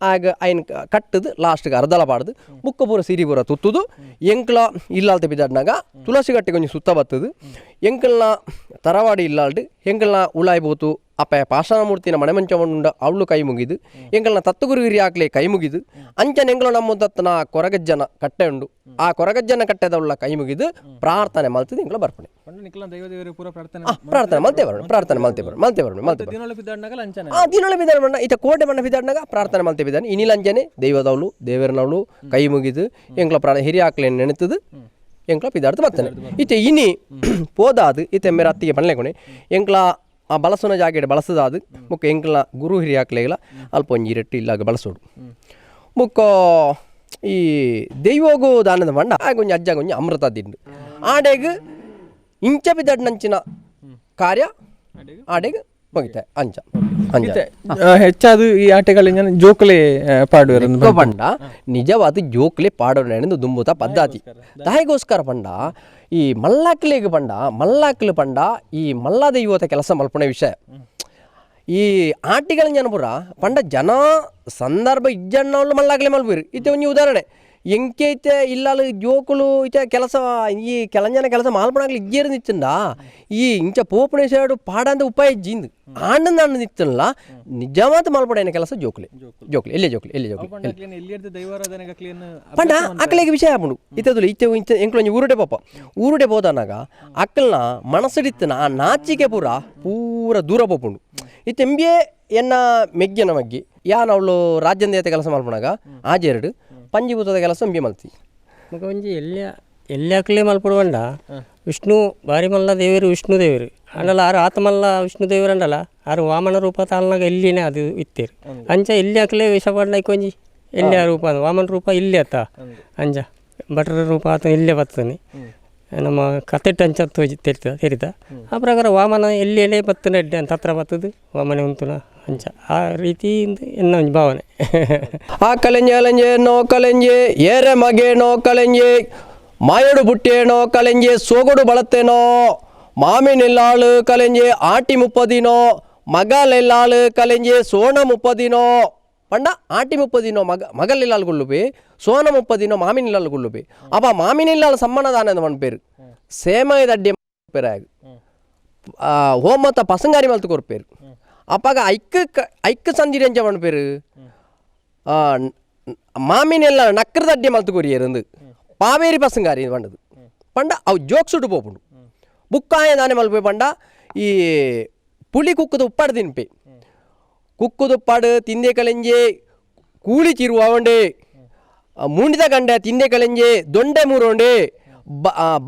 ಆಗ ಐನ್ ಕಟ್ಟದು ಲಾಸ್ಟ್ಗೆ ಅರ್ಧಲ ಪಾಡ್ದು ಬುಕ್ಕ ಪೂರ ಸಿರಿ ಪೂರ ತುತ್ತುದು ಎಂಕ್ಲ ಇಲ್ಲಾಲ್ತೆ ಬಿದ್ದಾಡ್ನಾಗ ತುಳಸಿ ಗಟ್ಟೆ ಕೊಂಚ ಸುತ್ತ ಬತ್ತದು ಎಂಕಲ್ನ ತರವಾಡಿ ಇಲ್ಲಾಲ್ಡು ಎಂಕಲ್ನ ಉಳಾಯಿ ಬೋತು ಅಪ್ಪ ಪಾಷಾಣಮೂರ್ತಿನ ಮನೆ ಮಂಚ ಉಂಡ ಅವಳು ಕೈ ಮುಗಿದು ಎಂಕಲ್ನ ತತ್ತುಗುರುಗಿರಿ ಹಾಕ್ಲೆ ಕೈ ಮುಗಿದು ಅಂಚನೆ ಎಂಕಲ ನಮ್ಮ ತತ್ತನ ಕೊರಗಜ್ಜನ ಕಟ್ಟೆ ಉಂಡು ಆ ಕೊರಗಜ್ಜನ ಕಟ್ಟೆದವಳ ಕೈ ಮುಗಿದು ಪ್ರಾರ್ಥನೆ ಮಲ್ತದು ಎಂಕಲ ಬರ್ಪಣೆ. ಪಂಡ ನಿಕ್ಲ ದೈವ ದೇವರಿಗೆ ಪೂರ ಪ್ರಾರ್ಥನೆ? ಪ್ರಾರ್ಥನೆ ಮಲ್ತೆ ಬರೋಣ, ಪ್ರಾರ್ಥನೆ ಮಲ್ತೆ ಬರೋಣ, ಮಲ್ತೆ ಬರೋಣ, ಮಲ್ತೆ ಬರೋಣ. ದಿನೊಳ ಬಿದ್ದಾಡ್ನಾಗಲ ಅಂಚನೆ? ಆ ದಿನೊಳ ಬಿದ್ದಾಡ ಬಣ್ಣ ಇತ್ತ ಕೋಟೆ ಬಣ್ಣ ಬಿದ್ದಾಡ್ನಾಗ ಪ್ರಾರ್ಥನೆ ಮಲ್ತೆ ಬಿದ್ದಾನೆ. ಇನಿಲಂಜನೆ ದೈವದವಳು ದೇವರನವಳು ಕೈ ಮುಗಿದು ಎಂಕ್ಲ ಪ್ರಾಣ ಹಿರಿಯ ಹಾಕ್ಲೆ ನೆನೆತದು ಎಂಕ್ಲ ಪಿದಾಡ್ದು ಬರ್ತಾನೆ. ಇತ್ತೆ ಇನಿ ಪೋದಾದು ಇತ್ತೆ ಮೇರ ಅತ್ತಿಗೆ ಪನ್ಲೆ ಎಂಕ್ಲ ಆ ಬಳಸುನ ಜಾಗೆಡ್ ಬಳಸದಾದು ಬೊಕ್ಕ ಎಂಕ್ಲ ಗುರು ಹಿರಿಯ ಹಾಕ್ಲೆಗಳ ಅಲ್ಪ ಒಂಜಿ ಇರಟ್ಟು ಇಲ್ಲಾಗ ಬಳಸೋಡು. ಬೊಕ್ಕ ಈ ದೈವೋಗು ದಾನದ ಬಣ್ಣ ಆಗ ಒಂಜಿ ಅಜ್ಜಾಗ ಒಂಜಿ ಅಮೃತ ದಿಂಡು ಆಡೆಗ್ ಇಂಚ ಬಿದ್ದಾಡ್ನಂಚಿನ ಕಾರ್ಯ ಆಡೆಗ್ ಮುಗಿತೆ ಅಂಚ ಅಂಚ. ಇತ್ತೆ ಹೆಚ್ಚಾದ ಈ ಆಟಗಳಿಂದ ಜೋಕುಲೆ ಪಾಡುವೆರ್ ಅಂದ್? ಪಂಡ ನಿಜವಾದ ಜೋಕ್ಲೆ ಪಾಡೋಣೆಂದು ದುಂಬುತ ಪದ್ಧತಿ ದಾಯಿಗೋಸ್ಕರ ಪಂಡ ಈ ಮಲ್ಲಾಕ್ಲೆಗ್ ಪಂಡ ಮಲ್ಲಾಕ್ಲು ಪಂಡ ಈ ಮಲ್ಲ ದೈವತ ಕೆಲಸ ಮಲ್ಪುಣ ವಿಷಯ. ಈ ಆಟಿಗಳ ಜನಪುರ ಪಂಡ ಜನ ಸಂದರ್ಭ ಇಜ್ಜಣ್ಣವಳು ಮಲ್ಲಾಕ್ಲೆ ಮಲ್ಪುರು. ಇತ್ತೆ ಒಂಜಿ ಉದಾಹರಣೆ ಎಂಕೆ ಇತ್ತೆ ಇಲ್ಲಾಲು ಜೋಕುಲು ಇತ್ತೆ ಕೆಲಸ ಈ ಕೆಲಂಜನ ಕೆಲಸ ಮಾಲ್ಪಣಾಗ್ಲಿ ಇಜ್ಜೇರು ನಿತ್ತಂಡ ಈ ಇಂಚ ಪೋಪುಣೆ ಸೇಡು ಪಾಡಂದ ಉಪಾಯ ಇಜ್ಜಿಂದು ಆಂಡಂದ ಅಣ್ಣ ನಿತ್ತಲ್ಲ ನಿಜವಾದ ಮಲ್ಪಡೇನ ಕೆಲಸ ಜೋಕುಲೆ ಜೋಕುಲೆ ಎಲ್ಲೇ ಜೋಕುಲೆ ಎಲ್ಲೇ ಜೋಕುಲೆ. ಪಂಡ ಅಕ್ಲೆನ ಎಲ್ಲಿರ್ದ ದೈವಾರಾಧನೆಗೆ ಅಕ್ಲೆನ? ಪಂಡ ಅಕ್ಲೆಗ್ ವಿಷಯ ಆಪುಂಡು. ಇತ್ತದುಲು ಇತ್ತೆ ಇಂಚ ಎಂಕ್ಲೊಂಜಿ ಊರುಡೆ ಪಾಪ ಊರುಡೆ ಪೋದನಾಗ ಅಕ್ಕಲ್ನ ಮನಸ್ಸಿಡಿತ್ತನ ಆ ನಾಚಿಕೆ ಪೂರ ಪೂರ ದೂರ ಪೋಪುಂಡು. ಇತ್ತೆ ಎಂಬಿಯೇ ಎನ್ನ ಮೆಗ್ಗೆನ ಮಗ್ಗಿ ಯಾನ್ ಅವಳು ರಾಜ್ಯಂದೇತ ಕೆಲಸ ಮಲ್ಪುನಾಗ ಆಜೆರಡು ಪಂಜಿಭೂತದ ಕೆಲಸ ಎಂಬಿ ಮಲ್ತಿ. ಬೊಕ ಒಂಜಿ ಎಲ್ಯ ಎಲ್ಯಾಕ್ಲೆ ಮಲ್ಪೊಡು ಪಂಡ ವಿಷ್ಣು ಬಾರಿ ಮಲ್ಲ ದೇವರು ವಿಷ್ಣು ದೇವರು ಆಂಡಲ ಆರು ಆತ ಮಲ್ಲ ವಿಷ್ಣು ದೇವರು ಅಂಡಲ ಆರು ವಾಮನ ರೂಪ ತಾಳ್ನಾಗ ಎಲ್ಲಿನೇ ಅದು ಇತ್ತೇರು. ಅಂಚ ಎಲ್ಯಾಕ್ಲೆ ವಿಷ ಪಾಡ್ನ ಒಂಜಿ ಎಲ್ಯ ರೂಪ ವಾಮನ ರೂಪ ಇಲ್ಲೇ ಅತ್ತ ಅಂಚ ಭಟ್ರ ರೂಪ ಆತ ಇಲ್ಲೇ ಬರ್ತದೆ ನಮ್ಮ ಕತೆಟ್ ಅಂಚ ತೋಜಿ ತೆರಿತ ತೆರಿತ. ಆ ಪ್ರಕಾರ ವಾಮನ ಎಲ್ಲಿ ಬತ್ತನ ಎಡ್ಡೆ ಅಂತ ಹತ್ರ ಬರ್ತದೆ ವಾಮನ ಉಂತುನ ಅಂಚ ಆ ರೀತಿ ಎನ್ನ ಒಂಜಿ ಭಾವನೆ. ಆ ಕಲೆಂಜೆ ಅಲಂಜೆ ನೋ ಕಲೆಂಜೆ ಏರೆ ಮಗೇನೋ ಕಲೆಂಜೆ ಮಾಯಡು ಬುಟ್ಟೇನೋ ಕಲೆಂಜೆ ಸೋಗಡು ಬಳತ್ತೇನೋ ಮಾಮಿನೆಲ್ಲಾಳು ಕಲೆಂಜೆ ಆಟಿ ಮುಪ್ಪದಿನೋ ಮಗಲೆಲ್ಲಾಳು ಕಲೆಂಜೆ ಸೋಣ ಮುಪ್ಪದಿನೋ ಪಂಡ ಆಟಿ ಮುಪ್ಪದಿನೋ ಮಗ ಮಗಲೆಲ್ಲಾಳು ಗುಳ್ಳುಪೆ ಸೋನ ಮುಪ್ಪದಿನೋ ಮಾಮಿನಿಲ್ಲಾಳು ಗುಳ್ಳುಪೆ ಅಪ್ಪ ಮಾಮಿನಿಲ್ಲಾಳು ಸಮ್ಮನದಾನ ಮನ್ಪೇರು ಸೇಮಯದ ಅಡ್ಡಿ ಪೇರಾಗ ಹೋಮತ್ತ ಪಸಂಗಾರಿ ಮಲ್ತು ಕೊರ್ಪೇರು ಅಪ್ಪಾಗ ಐಕ್ ಐಕ್ ಸಂದಿರಿ ಅಂಚ ಮನ್ಪೇರು ಮಾಮಿನೆಲ್ಲ ನಕ್ರದ ಅಡ್ಡಿ ಮಲ್ತು ಕೊರಿಯೇರಂದು ಪಾವೇರಿ ಪಸಂಗಾರಿ ಪಂಡದು ಪಂಡ ಅವು ಜೋಕ್ಸುಡು ಪೋಪುಂಡು. ಬುಕ್ಕಾಯ ದಾನೆ ಮಲ್ಪೆ ಪಂಡ ಈ ಪುಳಿ ಕುಕ್ಕದ ಉಪ್ಪಾಡು ತಿನ್ಪೆ ಕುಕ್ಕದ ಉಪ್ಪಾಡು ತಿಂದೆ ಕಳೆಂಜೆ ಕೂಳಿ ಚಿರುವ ಅವಂಡೆ ಮೂಂಡಿದ ಗಂಡೆ ತಿಂದೆ ಕಳೆಂಜೆ ದೊಂಡೆ ಮೂರೋಂಡೆ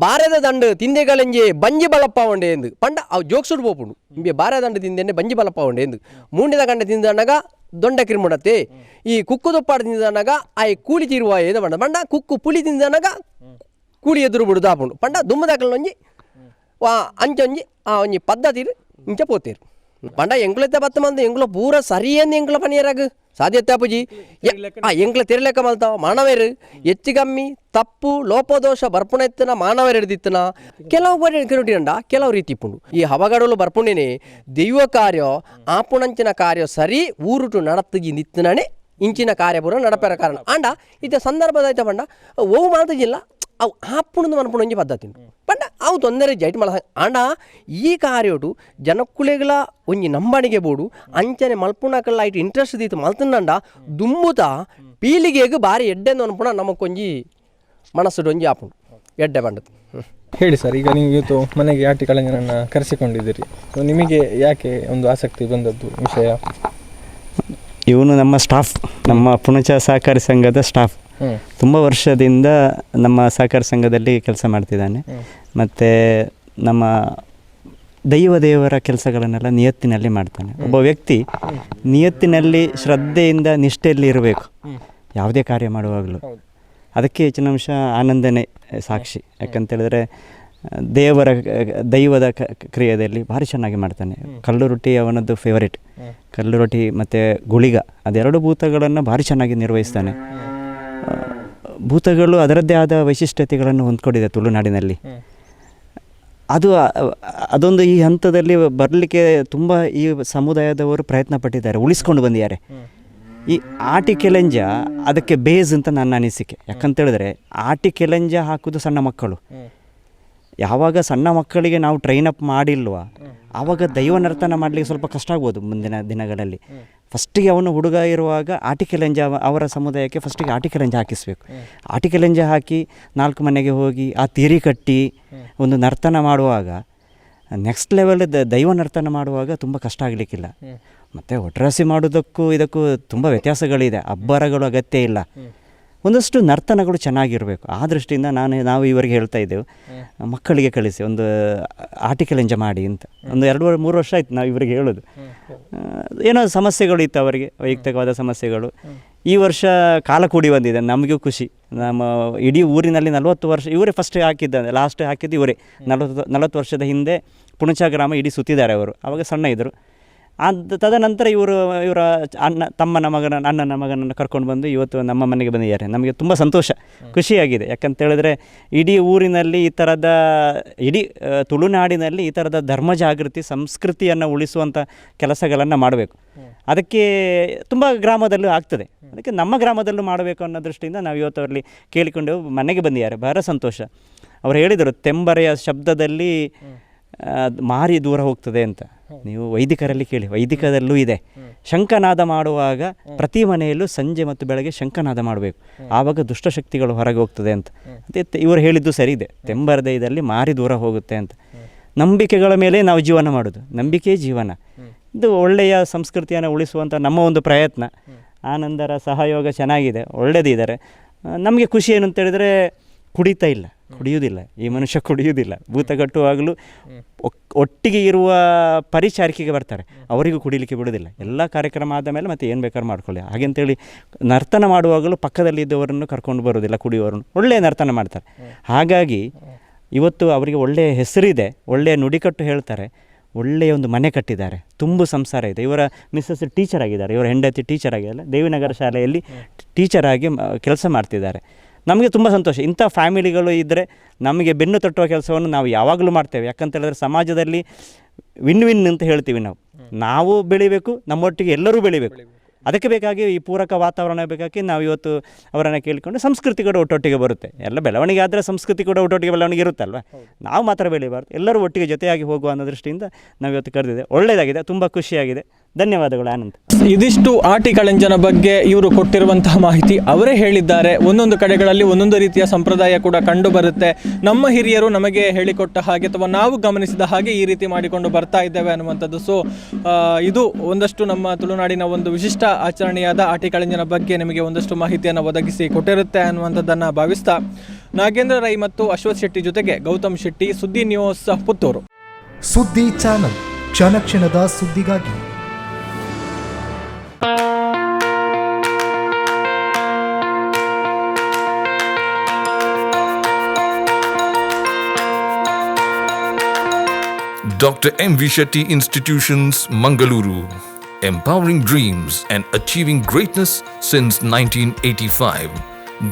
ಬಾರೆದ ದಂಡು ತಿಂದೆ ಕಳೆಂಜೆ ಬಂಜಿ ಬಲಪ್ಪ ಉಂಡೆ ಎಂದು ಪಂಡ ಅವು ಜೋಕ್ಸುಡು ಪೋಪುಂಡು. ಇಂಬೆ ಬಾರೆ ದಂಡು ತಿಂದೆನೆ ಬಂಜಿ ಬಲಪ್ಪ ಉಂಡೆ ಎಂದು ಮೂಂಡಿದ ಗಂಡೆ ತಿಂದನಾಗ ದೊಂಡೆ ಕಿರ್ಮುಡತ್ತೆ ಈ ಕುಕ್ಕು ದೊಪ್ಪಾಡು ತಿಂದನಾಗ ಆಯ್ ಕೂಲಿ ತೀರುವ ಏದ ಪಂಡ ಪಂಡ ಕುಕ್ಕು ಪುಳಿ ತಿಂದನಾಗ ಕೂಲಿ ಎದುರು ಬಿಡುದು ಆಪುಂಡು ಪಂಡ ದುಮ್ಮದಾಕಲೊಂಜಿ ವಾ ಅಂಚೊಂಜಿ ಆ ಒಂಜಿ ಪದ್ಧತಿ ಇಂಚ ಪೋತೇರು ಪಂಡ ಎಂಕ್ಲತ್ತೆ ಬತ್ತ ಮಂದ ಎಂಕ್ಲ ಪೂರ ಸರಿಯಂದು ಎಂಕ್ಲ ಪನಿಯರಾಗ ಸಾಧ್ಯತೆ ಅಪ್ಪುಜಿ ಆ ಎಂಕ್ಲ ತೆರಲೆಕ್ಕ ಮಲ್ತಾವ ಮಾನವೇರು ಹೆಚ್ಚು ಕಮ್ಮಿ ತಪ್ಪು ಲೋಪದೋಷ ಬರ್ಪುಣ ಎತ್ತನ ಮಾನವರು ಹಿಡ್ದಿತ್ತನ ಕೆಲವು ಬರಿ ಕೆಲವು ಕೆಲವು ರೀತಿ ಇಪ್ಪುಂಡು. ಈ ಹವಗಡಲು ಬರ್ಪುಣೇನೆ ದೈವ ಕಾರ್ಯ ಆಪುಣಂಚಿನ ಕಾರ್ಯ ಸರಿ ಊರುಟು ನಡತ್ತಿಗೆ ನಿತ್ತನೇ ಇಂಚಿನ ಕಾರ್ಯ ಪೂರ ನಡಪೆರ ಕಾರಣ ಆಂಡ ಇತ್ತ ಸಂದರ್ಭದ ಆಯ್ತ ಪಂಡ ಓವು ಮಾತಜಿಲ್ಲ ಅವು ಆಪುಣದು ಮನ್ಪುಣ ಒಂಜಿ ಪದ್ಧತಿ ಉಂಟು ಪಂಡ ಅವು ತೊಂದರೆ ಜೈಟ್ ಮಲ ಆಂಡ ಈ ಕಾರ್ಯೋಟು ಜನಕ್ಕುಲೆಗಳ ಒಂಜಿ ನಂಬಣಿಗೆ ಬೋಡು ಅಂಚನೆ ಮಲ್ಪುಣಕಲ್ಲ ಐಟ್ ಇಂಟ್ರೆಸ್ಟ್ ದೀತು ಮಲ್ತನಂಡ ದುಂಬುತ ಪೀಳಿಗೆಗೆ ಬಾರಿ ಎಡ್ಡೆಂದು ಅನ್ಪುಣ ನಮಕೊಂಜಿ ಮನಸ್ಸುಡು ಒಂಜಿ ಆಪುಂಡು ಎಡ್ಡೆ ಪಂಡದು. ಹೇಳಿ ಸರ್, ಈಗ ನೀವು ಇವತ್ತು ಮನೆಗೆ ಆಟಿ ಕಳಂಜನನ್ನು ಕರೆಸಿಕೊಂಡಿದ್ದೀರಿ. ಸೊ ನಿಮಗೆ ಯಾಕೆ ಒಂದು ಆಸಕ್ತಿ ಬಂದದ್ದು ವಿಷಯ? ಇವನು ನಮ್ಮ ಸ್ಟಾಫ್, ನಮ್ಮ ಪುಣಚ ಸಹಕಾರಿ ಸಂಘದ ಸ್ಟಾಫ್. ತುಂಬ ವರ್ಷದಿಂದ ನಮ್ಮ ಸಹಕಾರ ಸಂಘದಲ್ಲಿ ಕೆಲಸ ಮಾಡ್ತಿದ್ದಾನೆ. ಮತ್ತು ನಮ್ಮ ದೈವ ದೇವರ ಕೆಲಸಗಳನ್ನೆಲ್ಲ ನಿಯತ್ತಿನಲ್ಲಿ ಮಾಡ್ತಾನೆ. ಒಬ್ಬ ವ್ಯಕ್ತಿ ನಿಯತ್ತಿನಲ್ಲಿ ಶ್ರದ್ಧೆಯಿಂದ ನಿಷ್ಠೆಯಲ್ಲಿ ಇರಬೇಕು ಯಾವುದೇ ಕಾರ್ಯ ಮಾಡುವಾಗಲೂ. ಅದಕ್ಕೆ ಹೆಚ್ಚಿನ ಅಂಶ ಆನಂದನೇ ಸಾಕ್ಷಿ. ಯಾಕಂತೇಳಿದ್ರೆ ದೇವರ ದೈವದ ಕ್ರಿಯೆಯಲ್ಲಿ ಭಾರಿ ಚೆನ್ನಾಗಿ ಮಾಡ್ತಾನೆ. ಕಲ್ಲು ರೊಟ್ಟಿ ಅವನದ್ದು ಫೇವರೇಟ್. ಕಲ್ಲು ರೊಟ್ಟಿ ಮತ್ತು ಗುಳಿಗ, ಅದೆರಡು ಭೂತಗಳನ್ನು ಭಾರಿ ಚೆನ್ನಾಗಿ ನಿರ್ವಹಿಸ್ತಾನೆ. ಭೂತಗಳು ಅದರದ್ದೇ ಆದ ವೈಶಿಷ್ಟ್ಯತೆಗಳನ್ನು ಹೊಂದ್ಕೊಂಡಿದೆ ತುಳುನಾಡಿನಲ್ಲಿ. ಅದು ಅದೊಂದು ಈ ಹಂತದಲ್ಲಿ ಬರಲಿಕ್ಕೆ ತುಂಬ ಈ ಸಮುದಾಯದವರು ಪ್ರಯತ್ನ ಪಟ್ಟಿದ್ದಾರೆ, ಉಳಿಸ್ಕೊಂಡು ಬಂದಿದ್ದಾರೆ. ಈ ಆಟಿ ಕೆಲೆಂಜ ಅದಕ್ಕೆ ಬೇಸ್ ಅಂತ ನನ್ನ ಅನಿಸಿಕೆ. ಯಾಕಂತೇಳಿದ್ರೆ ಆಟಿ ಕೆಲೆಂಜ ಹಾಕೋದು ಸಣ್ಣ ಮಕ್ಕಳು. ಯಾವಾಗ ಸಣ್ಣ ಮಕ್ಕಳಿಗೆ ನಾವು ಟ್ರೈನ್ ಅಪ್ ಮಾಡಿಲ್ವ ಆವಾಗ ದೈವ ನರ್ತನ ಮಾಡಲಿಕ್ಕೆ ಸ್ವಲ್ಪ ಕಷ್ಟ ಆಗ್ಬೋದು ಮುಂದಿನ ದಿನಗಳಲ್ಲಿ. ಫಸ್ಟಿಗೆ ಅವನು ಹುಡುಗ ಇರುವಾಗ ಆಟಿ ಕೆಲೆಂಜ ಅವರ ಸಮುದಾಯಕ್ಕೆ ಫಸ್ಟಿಗೆ ಆಟಿ ಕೆಲೆಂಜ ಹಾಕಿಸಬೇಕು. ಆಟಿ ಕೆಲೆಂಜ ಹಾಕಿ 4 ಮನೆಗೆ ಹೋಗಿ ಆ ತೀರಿ ಕಟ್ಟಿ ಒಂದು ನರ್ತನ ಮಾಡುವಾಗ ನೆಕ್ಸ್ಟ್ ಲೆವೆಲ್ ದೈವ ನರ್ತನ ಮಾಡುವಾಗ ತುಂಬ ಕಷ್ಟ ಆಗಲಿಕ್ಕಿಲ್ಲ. ಮತ್ತು ಒಟ್ರಾಸಿ ಮಾಡೋದಕ್ಕೂ ಇದಕ್ಕೂ ತುಂಬ ವ್ಯತ್ಯಾಸಗಳಿದೆ. ಅಬ್ಬರಗಳು ಅಗತ್ಯ ಇಲ್ಲ, ಒಂದಷ್ಟು ನರ್ತನಗಳು ಚೆನ್ನಾಗಿರಬೇಕು. ಆ ದೃಷ್ಟಿಯಿಂದ ನಾವು ಇವರಿಗೆ ಹೇಳ್ತಾ ಇದ್ದೆವು, ಮಕ್ಕಳಿಗೆ ಕಳಿಸಿ ಒಂದು ಆಟಿಕೆಲೆಂಜ ಮಾಡಿ ಅಂತ. ಒಂದು 2-3 ವರ್ಷ ಆಯ್ತು ನಾವು ಇವರಿಗೆ ಹೇಳೋದು. ಏನೋ ಸಮಸ್ಯೆಗಳು ಇತ್ತು ಅವರಿಗೆ, ವೈಯಕ್ತಿಕವಾದ ಸಮಸ್ಯೆಗಳು. ಈ ವರ್ಷ ಕಾಲ ಕೂಡಿ ಬಂದಿದೆ, ನಮಗೂ ಖುಷಿ. ನಮ್ಮ ಇಡೀ ಊರಿನಲ್ಲಿ 40 ವರ್ಷ ಇವರೇ ಫಸ್ಟ್ ಹಾಕಿದ್ದಾರೆ, ಲಾಸ್ಟ್ ಹಾಕಿದ್ದು ಇವರೇ. 40 ವರ್ಷದ ಹಿಂದೆ ಪುಣಚ ಗ್ರಾಮ ಇಡೀ ಸುತ್ತಿದ್ದಾರೆ ಅವರು, ಆವಾಗ ಸಣ್ಣ ಇದ್ದರು. ತದನಂತರ ಇವರು ಇವರ ಅಣ್ಣ ತಮ್ಮನ ಮಗನ ಅಣ್ಣನ ಮಗನನ್ನು ಕರ್ಕೊಂಡು ಬಂದು ಇವತ್ತು ನಮ್ಮ ಮನೆಗೆ ಬಂದಿದ್ದಾರೆ. ನಮಗೆ ತುಂಬ ಸಂತೋಷ, ಖುಷಿಯಾಗಿದೆ. ಯಾಕಂತೇಳಿದ್ರೆ ಇಡೀ ಊರಿನಲ್ಲಿ ಈ ಥರದ, ಇಡೀ ತುಳುನಾಡಿನಲ್ಲಿ ಈ ಥರದ ಧರ್ಮ ಜಾಗೃತಿ, ಸಂಸ್ಕೃತಿಯನ್ನು ಉಳಿಸುವಂಥ ಕೆಲಸಗಳನ್ನು ಮಾಡಬೇಕು. ಅದಕ್ಕೆ ತುಂಬ ಗ್ರಾಮದಲ್ಲೂ ಆಗ್ತದೆ, ಅದಕ್ಕೆ ನಮ್ಮ ಗ್ರಾಮದಲ್ಲೂ ಮಾಡಬೇಕು ಅನ್ನೋ ದೃಷ್ಟಿಯಿಂದ ನಾವು ಇವತ್ತು ಅವರಲ್ಲಿ ಕೇಳಿಕೊಂಡೆವು, ಮನೆಗೆ ಬಂದಿದ್ದಾರೆ. ಬಹಳ ಸಂತೋಷ. ಅವರು ಹೇಳಿದರು, ತೆಂಬರೆಯ ಶಬ್ದದಲ್ಲಿ ಮಾರಿ ದೂರ ಹೋಗ್ತದೆ ಅಂತ. ನೀವು ವೈದಿಕರಲ್ಲಿ ಕೇಳಿ, ವೈದಿಕದಲ್ಲೂ ಇದೆ. ಶಂಖನಾದ ಮಾಡುವಾಗ ಪ್ರತಿ ಮನೆಯಲ್ಲೂ ಸಂಜೆ ಮತ್ತು ಬೆಳಗ್ಗೆ ಶಂಖನಾದ ಮಾಡಬೇಕು, ಆವಾಗ ದುಷ್ಟಶಕ್ತಿಗಳು ಹೊರಗೆ ಹೋಗ್ತದೆ ಅಂತ. ಅದೇ ಇವರು ಹೇಳಿದ್ದು ಸರಿ ಇದೆ, ತೆಂಬರದ ಇದರಲ್ಲಿ ಮಾರಿ ದೂರ ಹೋಗುತ್ತೆ ಅಂತ. ನಂಬಿಕೆಗಳ ಮೇಲೆ ನಾವು ಜೀವನ ಮಾಡೋದು, ನಂಬಿಕೆಯೇ ಜೀವನ. ಇದು ಒಳ್ಳೆಯ ಸಂಸ್ಕೃತಿಯನ್ನು ಉಳಿಸುವಂಥ ನಮ್ಮ ಒಂದು ಪ್ರಯತ್ನ. ಆನಂದರ ಸಹಯೋಗ ಚೆನ್ನಾಗಿದೆ, ಒಳ್ಳೆಯದಿದ್ದಾರೆ. ನಮಗೆ ಖುಷಿ ಏನು ಅಂತೇಳಿದರೆ, ಕುಡಿತಾ ಇಲ್ಲ, ಕುಡಿಯುವುದಿಲ್ಲ ಈ ಮನುಷ್ಯ, ಕುಡಿಯುವುದಿಲ್ಲ. ಭೂತ ಕಟ್ಟುವಾಗಲೂ ಒಟ್ಟಿಗೆ ಇರುವ ಪರಿಚಾರಿಕೆಗೆ ಬರ್ತಾರೆ, ಅವರಿಗೂ ಕುಡಿಲಿಕ್ಕೆ ಬಿಡೋದಿಲ್ಲ. ಎಲ್ಲ ಕಾರ್ಯಕ್ರಮ ಆದ ಮೇಲೆ ಮತ್ತೆ ಏನು ಬೇಕಾದ್ರೂ ಮಾಡ್ಕೊಳ್ಳಿ ಹಾಗೆಂತೇಳಿ ನರ್ತನ ಮಾಡುವಾಗಲೂ ಪಕ್ಕದಲ್ಲಿ ಇದ್ದವರನ್ನು ಕರ್ಕೊಂಡು ಬರೋದಿಲ್ಲ, ಕುಡಿಯುವವರನ್ನು. ಒಳ್ಳೆಯ ನರ್ತನ ಮಾಡ್ತಾರೆ. ಹಾಗಾಗಿ ಇವತ್ತು ಅವರಿಗೆ ಒಳ್ಳೆಯ ಹೆಸರಿದೆ, ಒಳ್ಳೆಯ ನುಡಿಕಟ್ಟು ಹೇಳ್ತಾರೆ, ಒಳ್ಳೆಯ ಒಂದು ಮನೆ ಕಟ್ಟಿದ್ದಾರೆ, ತುಂಬು ಸಂಸಾರ ಇದೆ. ಇವರ ಮಿಸ್ಸಸ್ ಟೀಚರ್ ಆಗಿದ್ದಾರೆ, ಇವರ ಹೆಂಡತಿ ಟೀಚರ್ ಆಗಿದ್ದಾರೆ, ದೇವಿನಗರ ಶಾಲೆಯಲ್ಲಿ ಟೀಚರ್ ಆಗಿ ಕೆಲಸ ಮಾಡ್ತಿದ್ದಾರೆ. ನಮಗೆ ತುಂಬ ಸಂತೋಷ. ಇಂಥ ಫ್ಯಾಮಿಲಿಗಳು ಇದ್ದರೆ ನಮಗೆ ಬೆನ್ನು ತಟ್ಟುವ ಕೆಲಸವನ್ನು ನಾವು ಯಾವಾಗಲೂ ಮಾಡ್ತೇವೆ. ಯಾಕಂತೇಳಿದ್ರೆ ಸಮಾಜದಲ್ಲಿ ವಿನ್ ವಿನ್ ಅಂತ ಹೇಳ್ತೀವಿ ನಾವು. ನಾವು ಬೆಳಿಬೇಕು, ನಮ್ಮೊಟ್ಟಿಗೆ ಎಲ್ಲರೂ ಬೆಳಿಬೇಕು. ಅದಕ್ಕೆ ಬೇಕಾಗಿ ಈ ಪೂರಕ ವಾತಾವರಣ ಬೇಕಾಗಿ ನಾವು ಇವತ್ತು ಅವರನ್ನು ಕೇಳಿಕೊಂಡು ಸಂಸ್ಕೃತಿ ಕೂಡ ಒಟ್ಟೊಟ್ಟಿಗೆ ಬರುತ್ತೆ. ಎಲ್ಲ ಬೆಳವಣಿಗೆ ಆದರೆ ಸಂಸ್ಕೃತಿ ಕೂಡ ಒಟ್ಟೊಟ್ಟಿಗೆ ಬೆಳವಣಿಗೆ ಇರುತ್ತಲ್ವ. ನಾವು ಮಾತ್ರ ಬೆಳಿಬಾರ್ದು, ಎಲ್ಲರೂ ಒಟ್ಟಿಗೆ ಜೊತೆಯಾಗಿ ಹೋಗುವ ಅನ್ನೋ ದೃಷ್ಟಿಯಿಂದ ನಾವು ಇವತ್ತು ಕರೆದಿದೆ. ಒಳ್ಳೆಯದಾಗಿದೆ, ತುಂಬ ಖುಷಿಯಾಗಿದೆ. ಧನ್ಯವಾದಗಳು ಆನಂದ್. ಇದಿಷ್ಟು ಆಟಿ ಕಳೆಂಜನ ಬಗ್ಗೆ ಇವರು ಕೊಟ್ಟಿರುವಂತಹ ಮಾಹಿತಿ. ಅವರೇ ಹೇಳಿದ್ದಾರೆ, ಒಂದೊಂದು ಕಡೆಗಳಲ್ಲಿ ಒಂದೊಂದು ರೀತಿಯ ಸಂಪ್ರದಾಯ ಕೂಡ ಕಂಡು ಬರುತ್ತೆ. ನಮ್ಮ ಹಿರಿಯರು ನಮಗೆ ಹೇಳಿಕೊಟ್ಟ ಹಾಗೆ ಅಥವಾ ನಾವು ಗಮನಿಸಿದ ಹಾಗೆ ಈ ರೀತಿ ಮಾಡಿಕೊಂಡು ಬರ್ತಾ ಇದ್ದೇವೆ ಅನ್ನುವಂಥದ್ದು. ಇದು ಒಂದಷ್ಟು ನಮ್ಮ ತುಳುನಾಡಿನ ಒಂದು ವಿಶಿಷ್ಟ ಆಚರಣೆಯಾದ ಆಟಿ ಕಳೆಂಜನ ಬಗ್ಗೆ ನಿಮಗೆ ಒಂದಷ್ಟು ಮಾಹಿತಿಯನ್ನು ಒದಗಿಸಿ ಕೊಟ್ಟಿರುತ್ತೆ ಅನ್ನುವಂಥದ್ದನ್ನು ಭಾವಿಸ್ತಾ ನಾಗೇಂದ್ರ ರೈ ಮತ್ತು ಅಶ್ವಥ್ ಶೆಟ್ಟಿ ಜೊತೆಗೆ ಗೌತಮ್ ಶೆಟ್ಟಿ, ಸುದ್ದಿ ನ್ಯೂಸ್, ಪುತ್ತೂರು. ಸುದ್ದಿ ಚಾನಲ್, ಕ್ಷಣ ಕ್ಷಣದ ಸುದ್ದಿಗಾಗಿ. Dr. M.V. Shetty Institutions, Mangaluru, empowering dreams and achieving greatness since 1985.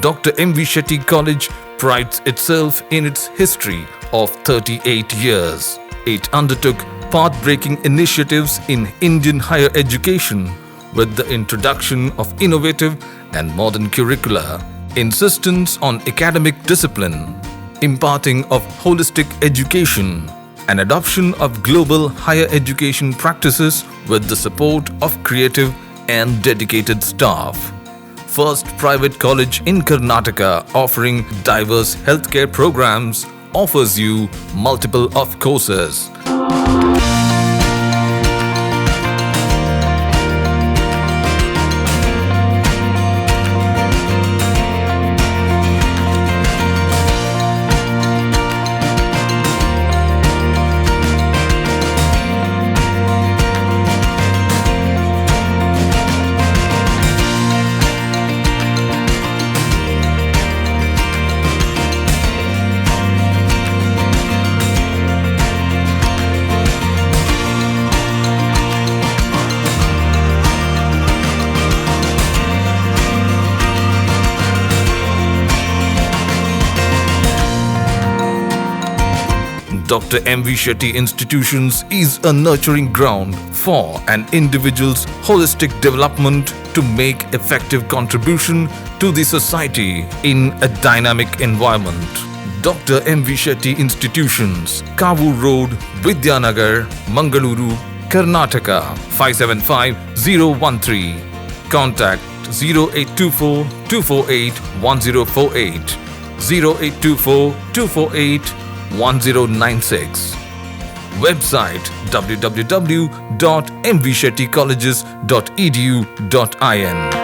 Dr. M.V. Shetty College prides itself in its history of 38 years. It undertook path-breaking initiatives in Indian higher education with the introduction of innovative and modern curricula, insistence on academic discipline, imparting of holistic education, and adoption of global higher education practices with the support of creative and dedicated staff. First private college in Karnataka offering diverse healthcare programs offers you multiple of courses. Dr. M.V. Shetty Institutions is a nurturing ground for an individual's holistic development to make effective contribution to the society in a dynamic environment. Dr. M.V. Shetty Institutions, Kavu Road, Vidyanagar, Mangaluru, Karnataka 575013. Contact 0824 248 1048, 0824 248 1096. Website www.mvshettycolleges.edu.in.